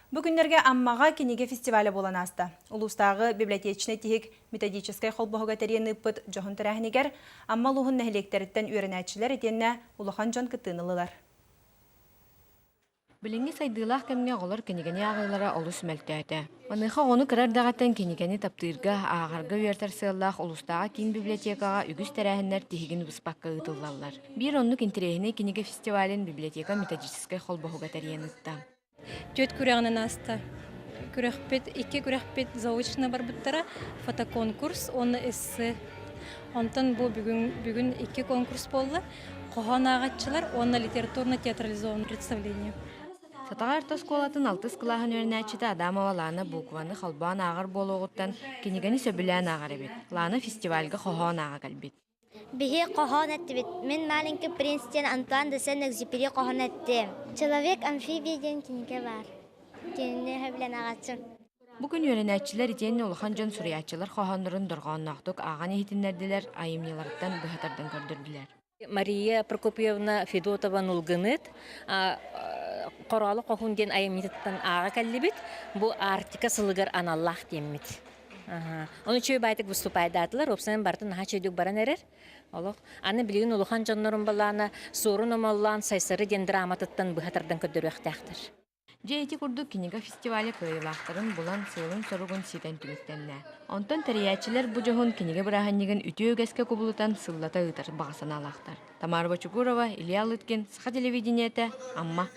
Бу күннэргэ Аммаҕа кинигэ фестиваля буолан ааста. Улуустааҕы библиотечнай тиһик методическай холбоһуга тэрийэн ыыппыт дьоһун тэрээһинигэр Амма улууһун нэһилиэктэриттэн үөрэнээччилэр итиэннэ улахан дьон кыттыыны ыллылар. Билиҥҥи сайдыылаах кэмҥэ оҕолор кинигэни ааҕыылара олус мөлтөөтө. Маныаха оҕону кыра эрдэҕиттэн кинигэни таптыырга, ааҕарга үөрэтэр сыаллаах улуустааҕы киин библиотекаҕа үгүс тэрээһиннэр тиһигин быспакка ыытыллаллар. Биир оннук интэриэһинэй кинигэ фестивалын библиотека методическай холбоһуга тэрийэн ыытта. Түөрт күрэҕинэн ааста. Күрэхпит, икки күрэхпит заочно барбыттара, фотоконкурс уонна эссе. Онтон бу бүгүн, бүгүн икки конкурс буолла. Хоһоон ааҕаччылар уонна литературно-театрализованное представление. Сатаҕай орто оскуолатын алтыс кылааһын үөрэнээччитэ Адамова Лана букваны холбоон ааҕар буолуоҕуттан кинигэни сөбүлээн ааҕар эбит. Лана фестивальга хоһоон ааҕа кэлбит. Биһи хоһоон эттибит. Мин «Маленький принц» диэн Антуан де Сен-Экзюпери хоһоон эттим. «Человек-амфибия» диэн кинигэ баар. Кинини сөбүлээн ааҕааччым. Бу күн үөрэнээччилэр итиэннэ улахан дьон суруйааччылар хоһооннорун дорҕоонноохтук ааҕан иһитиннэрдилэр, айымньыларыттан быһа тардан көрдөрдүлэр. Мария Прокопьевна Федотова Нулгыныт Хороолу хоһуун диэн айымньытыттан ааҕа кэллибит. Бу Арктика сылыгар аналлаах диэммит. Ону үчүгэй баайтык выступайдаатылар, уопсайынан барытын наһаа үчүгэйдик баран эрэр. Олох. Аны билигин улахан дьоннорун балаана Суорун Омоллоон Сайсары диэн драматыттан быһа тардан көрдөрүөхтээхтэр. Дьэ ити курдук кинигэ фестиваля кыайыылаахтарын булан сыалын-соругун ситэн түмүктэннэ. Онтон тэрийээччилэр бу дьоһун кинигэ бырааһынньыгын үтүө үгэскэ кубулутан сыллата ыытар баҕа санаалаахтар. Тамара Бочугурова, Илья Лыткин, Саха телевидениетэ, Амма.